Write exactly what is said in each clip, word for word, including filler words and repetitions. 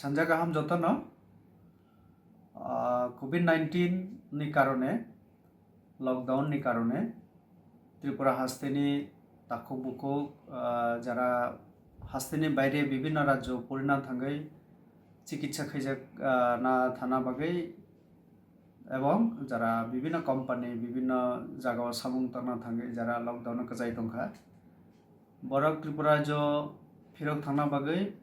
Sanja kaham jotono. Ah, covid nineteen ni karone, lockdown ni karone Tripura hasteni takhuk bukhuk, ah, jara hasteni baire bibhinno rajyo purina thangwi chikitsa khaijak, ah, na thana bagwi, ebong jara bibhinno company, bibhinno jagao samung tangna thangwi jara lockdown o kwchai tongkha, borok Tripura rajyo phirok thangna bagwi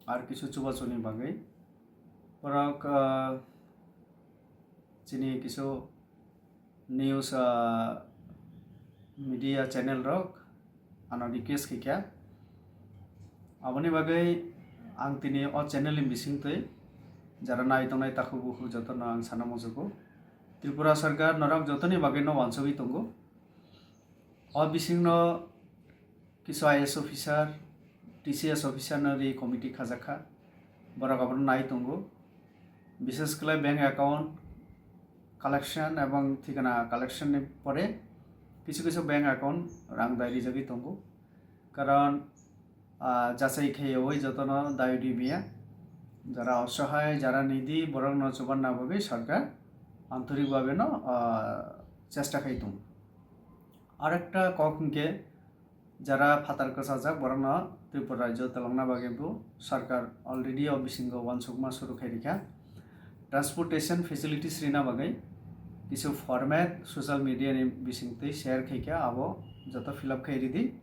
ar kisu chubachuni bagwi borok, ah, chini kisu news, ah, media channel rok ano request khaikha. Aboni bagwi ang tini o channel ni bisingtwi jara nai tongnai takhuk bukhuk jotono ang sana muchugo. Tripura sarkar norok jotoni bagwi no wansugwi tongo. O bisingno kisu I A S officer, T C S officer no ri committee khajakha. Borok abono nai tongo. Bishes khlai bank account collection ebong thikana collection ni pore kisu kisu bank account rang dai rijagwi tongo. Karon, ah, jachai khaiwi jotono dai ri maya. Jara osohai, jara nidi, borokno chubanna bagwi sarkar antorik bhabe no, ah, chesta khai tongo. Arekta kok hwnkhe, jara phatar kwchajak borokno Tripura rajyo twlangna bagwi bo sarkar already o bisingo uansukma suru khai rikha. Transportation facilities rina bagwi kisu format social media ni bisingtwi share khaikha, abo joto fill up khai ridi.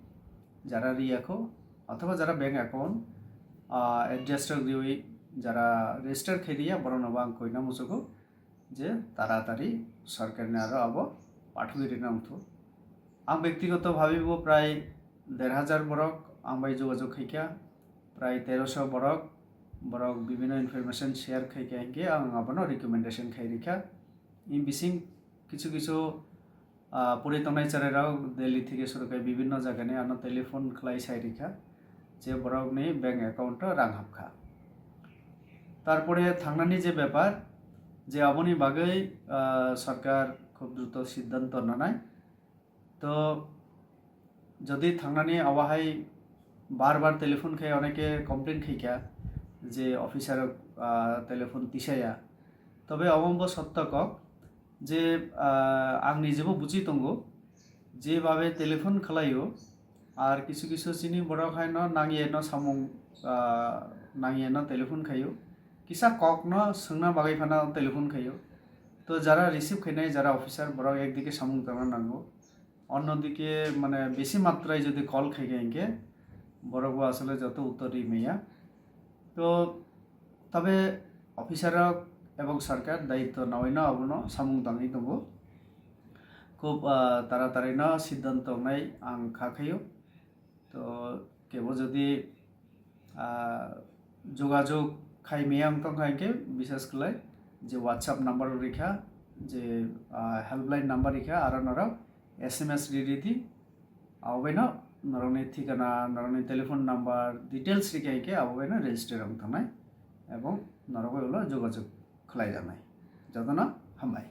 Jara riyakho othoba jara bank account, ah, address rok riwi jara register khai riya, borokno bo ang koina muchugo je taratari sarkarni aro abo pathogwi rina wngthu. Ang bektigoto bhabe bo prai der hajar borok ang bai jogajog khaikha, prai teroso borok, borok bibhinno information share khaikha hinkhe ang abono recommendation khai rikha. Ni bising kisu kisu, ah, puri tongnai cherairok Delhi theke suru khai bibhinno jagani ano telephone khlai sai rikha je borokni bank account o rang hapkha. Tarpore thangnani je bepar, je aboni bagwi, ah, sarkar khub druto siddhanto nanai. To jodi thangnani awahai bar bar telephone khai oneke complain khaikha je officer, ah, telephone tisaya. Tobe omo bo sotto kok je, ah, ang nijebo buchi tongo, jebabe telephone khlaio, ar kisu kisu chini borok haino nangyeno samung, ah, nangyeno telephone khaio, kisa kokno swngna bagwi phano telephone khaio. To jara receive khainai jara officer borok ekdike samung tangna nango, onnodike mane besi matrai jodi call khaikha hinkhe borok bo asole joto uttor ri maya. To tobe officer rok ebong sarkar daitto nawi no abono samung tangwi tongo. Khub, ah, tara tari no siddhanto wngnai ang kha khaio. To kebo jodi, ah, jogajog khai maya wng tongkha hinkhe bishes khlai je WhatsApp number rikha, je, ah, helpline number rikha, aro norok S M S ri ridi. Abo baino norokni thikana, norokni telephone number, details rikha hinkhe abo baino register wng thangnai ebong norok bai ulo jogajog khlai jaknai. Jotono hambai.